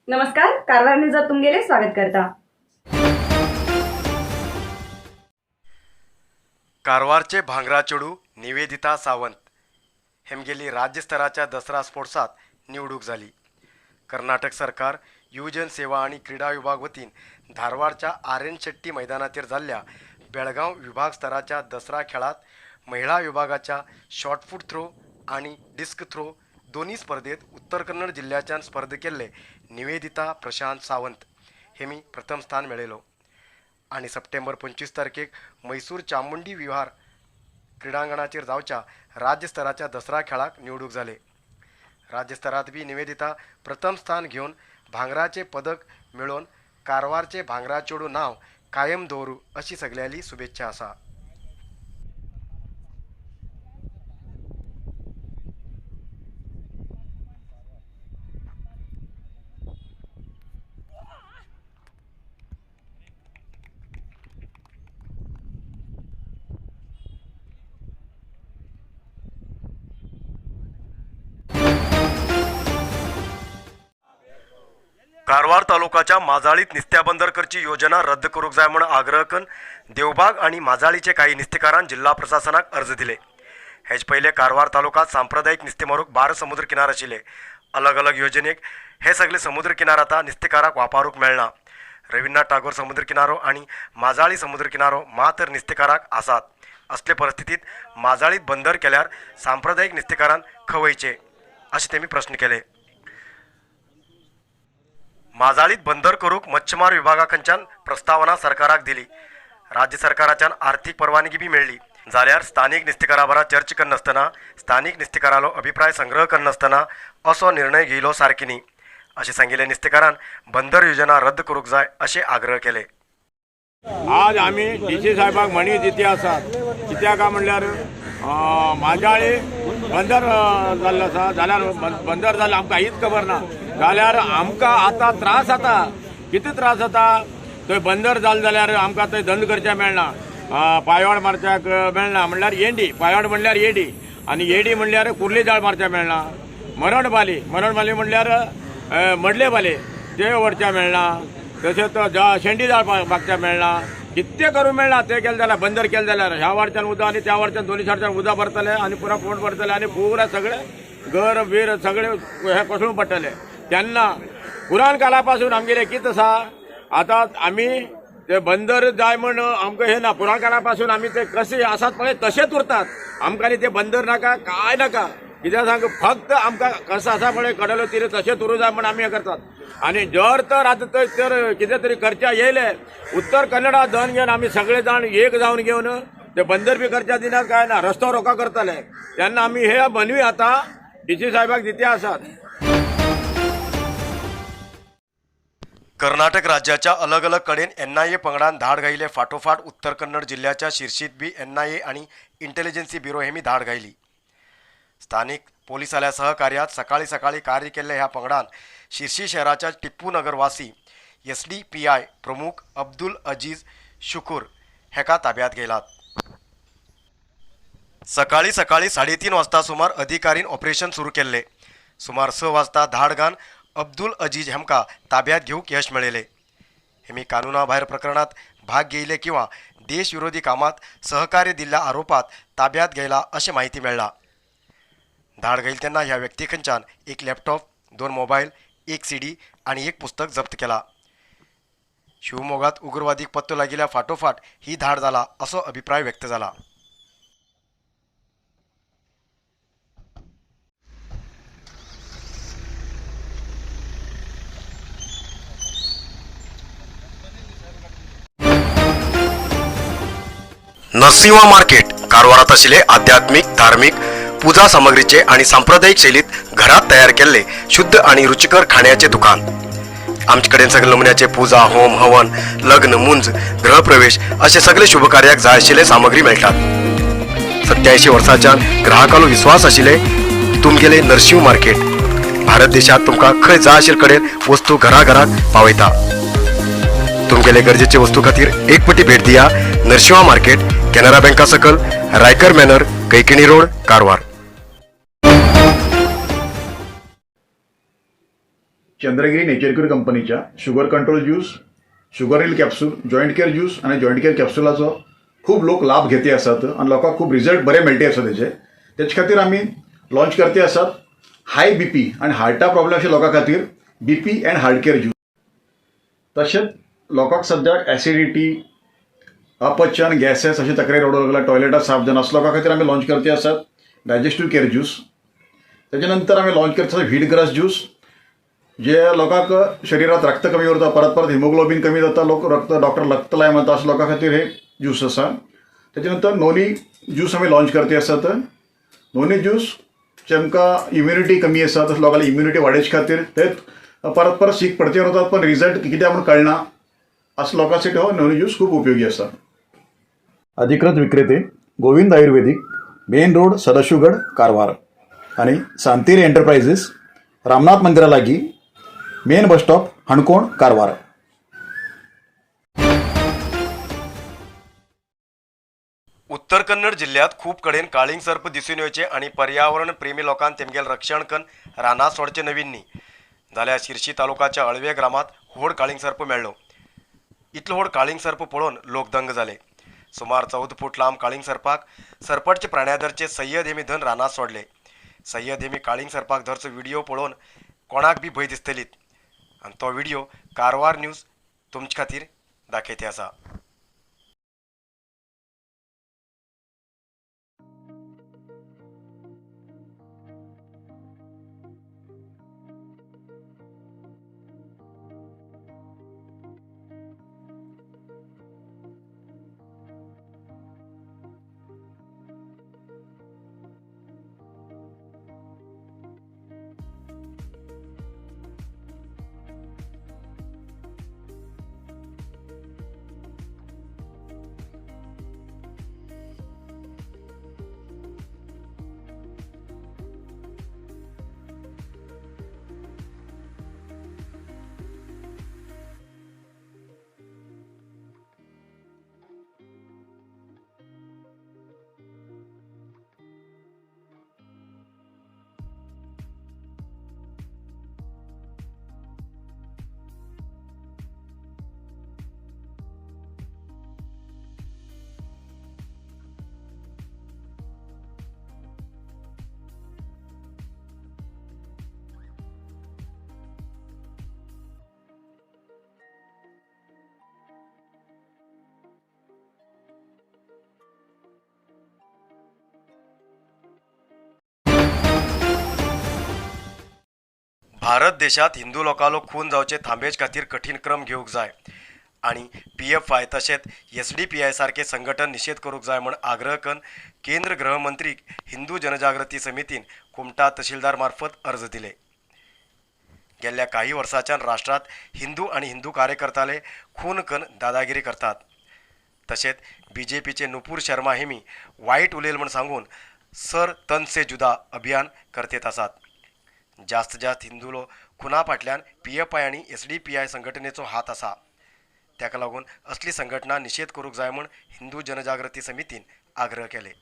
नमस्कार, कारवार न्यूजात तुमगेले स्वागत करता. कारवारचे भांगरा चेडू निवेदिता सावंत हेमगेली राज्य स्तराच्या दसरा स्पोर्ट्सात निवडूक जाली. कर्नाटक सरकार युवजन सेवा आणि क्रीडा विभाग वतीन धारवाडच्या आर एन शेट्टी मैदानाचेर जाल्ल्या बेळगांव विभाग स्तराच्या दसरा खेळात महिला विभागाच्या शॉटफूट थ्रो आणि डिस्क थ्रो दोन्ही स्पर्धेत उत्तर कन्नड जिल्ह्याच्यान स्पर्धा केल्ले निवेदिता प्रशांत सावंत हेमी प्रथम स्थान मेळयलो आणि सप्टेंबर 25 तारखेक मैसूर चामुंडी विहार क्रिडांगणाचेर जावच्या राज्य स्तराच्या दसरा खेळाक निवडूक जाले. राज्य स्तरात बी निवेदिता प्रथम स्थान घेवन भांगराचे पदक मेळोवन कारवारचे भांगरा चेडूं नांव कायम दवरूं अशी सगल्यांली शुभेच्छा आसा. कारवार तालुकाच्या माजाळीत निस्त्या बंदर करची योजना रद्द करूंक जाय म्हूण आग्रह करून देवबाग आनी माजाळीचे काही निस्तेकारान जिल्हा प्रशासनाक अर्ज दिले. हेच पयले कारवार तालुकात सांप्रदायिक निस्ते मारूंक 12 समुद्र किनार आशिल्ले. अलग अलग योजनेक हे सगळे समुद्र किनार आतां निस्तेकाराक वापरूंक मेळना. रवींद्रनाथ टागोर समुद्र किनारो आनी माजाळी समुद्र किनारो मात्र निस्तेकाराक आसात. असले परिस्थितीत माजाळीत बंदर केल्यार सांप्रदायिक निस्तेकारान खंय वयचे अशें तेमी प्रस्न केले. माजाळीत बंदर करूंक मच्छमार विभागा कडच्यान प्रस्तावना सरकाराक दिली. राज्य सरकाराच्यान आर्थिक परवानगी बी मेळ्ळी जाल्यार स्थानीक निस्तेकारा बरा चर्चा करनासतना, स्थानीक निस्तेकारालो अभिप्राय संग्रह करनासतना असो निर्णय घेयलो सारकी न्ही अशें सांगिल्ले निस्तेकारान बंदर योजना रद्द करूंक जाय अशें आग्रह केले. आज आमी डी सी साहेबाक म्हणी दिती आसात. कित्याक काय म्हणल्यार माजाळी बंदर जाल्लो आसा, जाल्यार बंदर जाल्यार आमकां कांयच खबर ना. जाल्यार आमकां आतां त्रास जाता. कितें त्रास जाता? थंय बंदर जालें जाल्यार आमकां थंय धंदो करचें मेळना, पायवाड मारच्याक मेळना, म्हणल्यार येंडी पायवाड म्हणल्यार येडी, आनी येडी म्हणल्यार कुर्ली जाळ मारच्या मेळना, मरण बाली, मरण बाली म्हणल्यार मडले बाले ते व्हरच्या मेळना, तशेंच शेंडी जाळ मागच्या मेळना. कितें करूं मेळना. ते केलें जाल्यार, बंदर केलें जाल्यार ह्या वाडच्यान उदक आनी त्या वाडच्यान दोनी सायडच्यान उदक भरतले आनी पुरा पोट भरतले आनी पुरा सगळे घर बीर सगळे हे कोसळून पडटले. तेन्ना पुराण काळा पासून आमगेलें कितें आसा, आतां आमी ते बंदर जाय म्हण आमकां हें ना. पुराण काळा पासून आमी ते कशे आसात पळय तशेच उरतात. आमकां न्ही ते बंदर नाका, कांय नाका. कित्याक सांग, फक्त आमकां कसो आसा पळय कडलो तिरे तशेंच उरूं जाय म्हण आमी हें करतात. आनी जर तर आतां थंय तर कितें तरी करच्या येयले, उत्तर कन्नडा धन घेवन आमी सगळे जाण एक जावन घेवन ते बंदर बी करच्या दिनात काय ना, रस्तो रोका करतले. तेन्ना आमी हे मनवी आतां डी सी साहेबाक दिती आसात. कर्नाटक राज्याच्या अलग अलग कडेन एनआयए पंगडान धाड घायिल्ले फाटोफाट उत्तर कन्नड जिल्ह्याच्या शिर्शीत बी एनआयए आनी इंटेलिजन्सी ब्युरो हेमी धाड घायली. स्थानिक पोलिसाल्या सहकार्यात सकाळी सकाळी कार्य केल्ल्या ह्या पंगडान शिर्शी शहराच्या टिप्पू नगरवासी एसडीपीआय प्रमुख अब्दुल अजीज शुकूर हेका ताब्यात घेयलात. सकाळी सकाळी 3:30 वाजता सुमार अधिकारीन ऑपरेशन सुरू केल्ले. सुमार 6 वाजता धाड घान अब्दुल अजीज हेमका ताब्यात घेवंक यश मेळयले. हेमी कानुना भायर प्रकरणात भाग घेयले किंवा देशविरोधी कामात सहकार्य दिल्ल्या आरोपात ताब्यात घेयला अशें म्हायती मेळ्ळा. धाड घायल तेन्ना ह्या व्यक्ती खंयच्यान एक लॅपटॉप, 2 मोबायल, 1 CD आनी 1 पुस्तक जप्त केला. शिवमोगात उग्रवादीक पत्तो लागिल्ल्या फाटोफाट ही धाड जाला असो अभिप्राय व्यक्त जाला. नरसिंहा मार्केट कारवारात आशिल्ले आध्यात्मिक, धार्मिक पूजा सामग्रीचे आणि सांप्रदायिक शैलीत घरात तयार केल्ले शुद्ध आणि रुचिकर खाण्याचे दुकान. आमचे कडेन सगळे नमुन्याचे पूजा, होम, हवन, लग्न, मुंज, गृहप्रवेश असे सगळे शुभकार्याक जाय आशिल्ले सामग्री मेळटात. 87 वर्सांच्यान ग्राहकालो विश्वास आशिल्ले तुमगेले नरसिंह मार्केट भारत देशात तुमकां खंय जाय आशिल्ले कडेन वस्तू घराघरात पावयता. तुमगेले गरजेचे वस्तू खातीर एक पटी भेट दिया नरसिंहा मार्केट, केनरा बँका सकल, Raikar manor, Kaikini road, Karwar. Chandragiri nature cure कंपनीच्या sugar control juice, sugar heal capsule, joint care juice आनी जॉयंट केअर कॅप्सुलाचो खूब लोक लाभ घेते आसात आनी लोकांक खूब रिजल्ट बरे मेळटे आसा तेजे. तेचे खातीर आमी लॉन्च करते आसात हाय बीपी आनी हार्टा प्रॉब्लेम अशे लोकां खातीर BP and heart care juice. तशेंच लोकांक सद्याक एसिडिटी, अपचन, गॅसेस अशे तक्रारी रडूंक लागला, टॉयलेटां साफ जायना, असल्या लोकां खातीर आमी लॉन्च करते आसात डायजेस्टीव केअर ज्यूस. तेजे नंतर आमी लॉन्च करता व्हीट ग्रास ज्यूस, जे लोकांक शरिरांत रक्त कमी उरता, परत परत हिमोग्लोबीन कमी जाता, लोक रक्त डॉक्टर रक्त लाय म्हणता, अशा लोकां खातीर हे ज्यूस आसा. तेजे नंतर नोनी ज्यूस आमी लॉन्च करते आसात. नोनी ज्यूस जेमकां इम्युनिटी कमी आसा तशें लोकांली इम्युनिटी वाडोवचे खातीर ते परत परत सीक पडते उरतात पण रिजल्ट कित्याक म्हूण कळना, असो लोकांसाठी हो नोनी ज्यूस खूब उपयोगी आसा. अधिकृत विक्रेते गोविंद आयुर्वेदिक, मेन रोड, सदाशिवगड, कारवार आनी सांतेरी एंटरप्रायझीस, रामनाथ मंदिरा लागीं, main bus stop, Canacona, Karwar. Uttar Kannada जिल्ह्यात खूब कडेन काळींग सर्प दिसून येवचे आनी पर्यावरण प्रेमी लोकांक तेमगेल रक्षण कन्न रानां सोडचे नवीन न्ही. जाल्यार शिरशी तालुकाच्या अळवे ग्रामांत व्हड काळींग सर्प मेळ्ळो. इतलो व्हड काळींग सर्प पळोवन लोक दंग जाले. सुमार 14 फूट लांब काळींग सर्पाक सरपटचे प्राण्यादरचे सय्यद हेमी धन रानां सोडले. सय्यद हेमी काळींग सर्पाक धरचो व्हिडिओ पळोवन कोणाक बी भंय दिसतलीत आनी तो व्हिडिओ कारवार न्यूज तुमचे खातीर दाखयते आसा. भारत देशात हिंदू लोकांलो खून जावचे थांबेच खातीर कठीण क्रम घेवंक जाय आनी PFI तशेंच SDPI सारके संघटन निशेध करूंक जाय म्हूण आग्रह करून केंद्र गृहमंत्री हिंदू जनजागृती समितीन कुमटा तहसीलदार मार्फत अर्ज दिले. गेल्ल्या काही वर्सांच्यान राष्ट्रांत हिंदू आनी हिंदू कार्यकर्त्याले खून करून दादागिरी करतात. तशेंच बीजेपीचे नुपूर शर्मा हेमी वायट उलयल म्हूण सांगून सर तन से जुदा अभियान करतेत आसात. जास्त जास्त हिंदूलो खुना फाटल्यान PFI आनी SDPI संघटनेचो हात आसा. ताका लागून असली संघटना निशेध करूंक जाय म्हूण हिंदू जनजागृती समितीन आग्रह केले.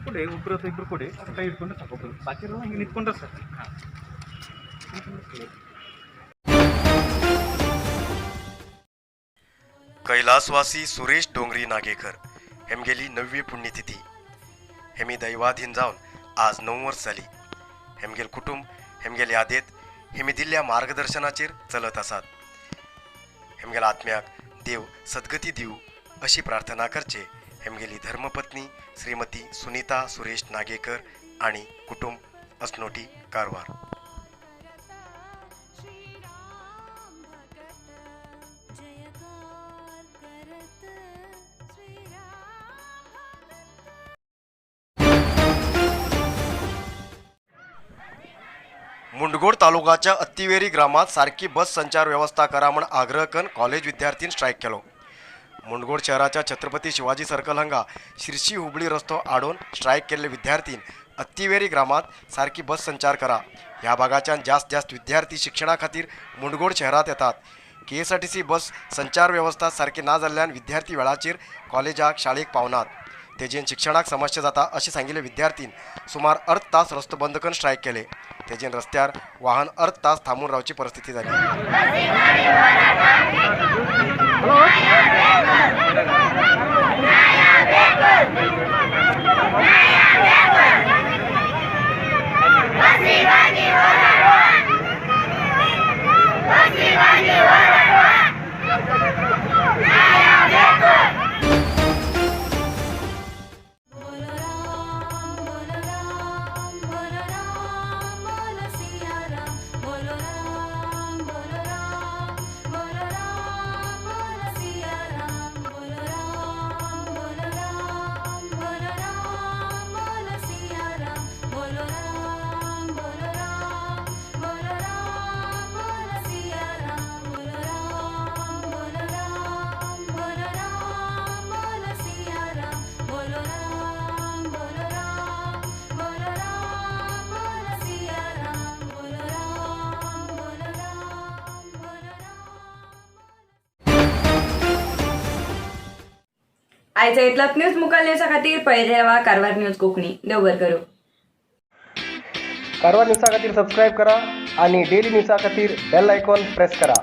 ಕೊಡಿ, ಒಬ್ಬರು ಅಥವಾ ಇಬ್ಬರು ಕೊಡಿ, ಕೈ ಹಿಡ್ಕೊಂಡ್ರೆ ಸಾಕು, ಒಬ್ಬರು ಬಾಕಿ ಹಂಗೆ ನಿಂತ್ಕೊಂಡ್ರೆ ಸರ್. कैलासवासी सुरेश डोंगरी नागेकर हेमगेली 9वी पुण्यतिथी. हेमी दैवाधीन जावन आज 9 वर्स जाली. हेमगेल कुटुंब हेमगेल यादेत हेमी दिल्ल्या मार्गदर्शनाचेर चलत आसात. हेमगेल आत्म्याक देव सद्गती दिवं अशी प्रार्थना करचे हेमगेली धर्मपत्नी श्रीमती सुनीता सुरेश नागेकर आणि कुटुंब, असनोटी, कारवार. मुंडगोड तालुकाच्या अत्तिवेरी ग्रामात सारकी बस संचार व्यवस्था करा म्हूण आग्रह करून कॉलेज विद्यार्थीन स्ट्रायक केलो. मुंडगोड शहराच्या छत्रपती शिवाजी सर्कल हांगा शिरशी हुबळी रस्तो आडोवन स्ट्रायक केल्ले विद्यार्थीन अत्तिवेरी ग्रामात सारकी बस संचार करा. ह्या भागाच्यान जास्त जास्त विद्यार्थी शिक्षणा खातीर मुंडगोड शहरात येतात. केएसआरटीसी बस संचार वेवस्था सारकी ना जाल्ल्यान विद्यार्थी वेळाचेर कॉलेजाक शाळेक पावनात, तेजेन शिक्षणाक समस्या जाता अशें सांगिल्ले विद्यार्थीन सुमार अर्द तास रस्तो बंद करून स्ट्रायक केले. तेजेन रस्त्यार वाहन अर्द तास थांबून रावची परिस्थिती जाली. आयचा इतलोच न्यूज मुखार न्यूजा खातीर पळयत रावा कारवार न्यूज कोंकणी. देव बरें करूं. कारवार न्यूजा खातीर सबस्क्रायब करा आणि डेली न्यूजा खातीर बेल आयकॉन प्रेस करा.